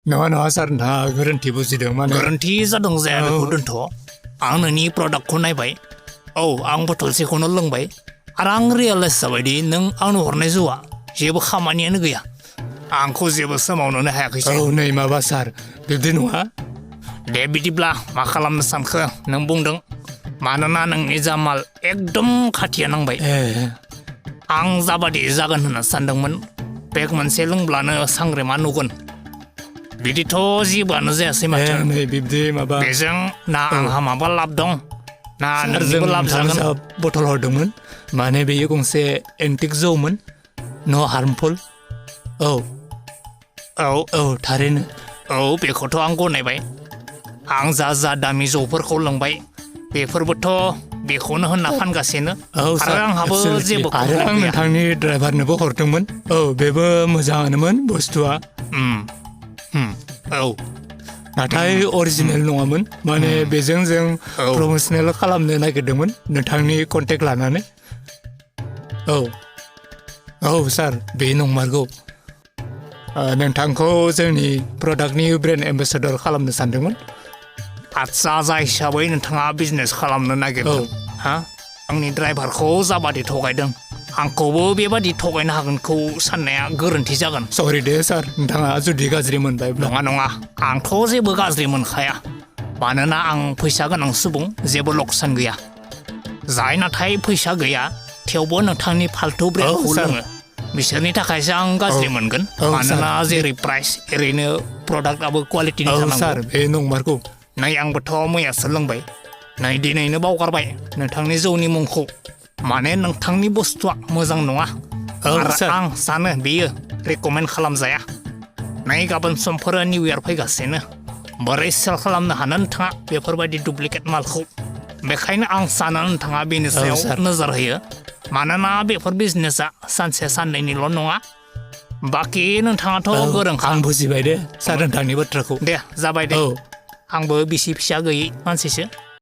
नङा सार नोंथाङा गोरोन्थि बुजिदों माने गोरोन्थि जादों जाया बेखौ दोनथ' आं नोंनि प्रडाक्टखौ नायबाय औ आं बथलसेखौनो लोंबाय आरो आं रियेलाइज जाबायदि नों आंनो हरनाय जौआ जेबो खामानियानो गैया आंखौ जेबो सोमावनोनो हायाखैसै औ नै माबा सार बिब्दि नङा दे बिदिब्ला मा खालामनो सानखो नों बुंदों मानोना नोंनि जामाल एकदम खाथिया नांबाय आं जाबादि जागोन होनना सानदोंमोन पेक मोनसे लोंब्लानो सांग्रेमा नुगोन बिदिथ' जेबोआनो जायासै माथो नै बिब्दि माबा बेजों ना आंहा माबा लाब दं ना जों नोंनिबो लाब जागोन जा बथल हरदोंमोन माने बेयो गंसे एन्टिक जौमोन न' हार्मफुल औ थारैनो औ बेखौथ' आं गनायबाय आं जा दामि जौफोरखौ लोंबाय बेफोरबोथ' बेखौनो होनना फानगासिनो आरो आंहाबो जेबो आरो आं नोंथांनि ड्राइभारनोबो हरदोंमोन बेबो मोजाङानोमोन बुस्थुआ औ नाथाय अरिजिनेल नङामोन माने बेजों जों प्रम'सनेल खालामनो नागिरदोंमोन नोंथांनि कन्टेक्ट लानानै औ सार बे नंमारगौ नोंथांखौ जोंनि प्रडाक्टनि ब्रेन्ड एम्बेसेडर खालामनो सानदोंमोन आदसा जा हिसाबै नोंथाङा बिजनेस खालामनो नागिरदों हा आंनि ड्राइभारखौ जाबादि थगायदों आंखौबो बेबादि थगायनो हागोनखौ साननाया गोरोन्थि जागोन सरि दे सार नोंथाङा जुदि गाज्रि मोनबायब्ला नङा आंथ' जेबो गाज्रि मोनखाया मानोना आं फैसा गोनां सुबुं जेबो लकसान गैया जाय नाथाय फैसा गैया थेवबो नोंथांनि फाल्थु ब्रेन्डखौ लोङो बिसोरनि थाखायसो आं गाज्रि मोनगोन मानोना जेरै प्राइस ओरैनो प्रडाक्टआबो क्वालिटिनि थानांगौ सार बे नंमारगौ नै आंबोथ' मैयासो लोंबाय नै दिनैनो बावगारबाय नोंथांनि जौनि मुंखौ माने नोंथांनि बुस्थुआ मोजां नङा आरो आं सानो बेयो रेकमेन्ड खालामजाया नै गाबोन समफोरा निउ इयार फैगासिनो बोरै सेल खालामनो हानो नोंथाङा बेफोरबायदि डुप्लिकेट मालखौ बेखायनो आं सानो नोंथाङा बेनि सायाव नोजोर होयो मानोना बेफोर बिजनेसा सानसे साननैनिल' नङा बाखि नोंथाङाथ' गोरोंखा आं बुजिबाय दे सार नोंथांनि बाथ्राखौ दे जाबाय दे आंबो बिसि फिसा गैयै मानसिसो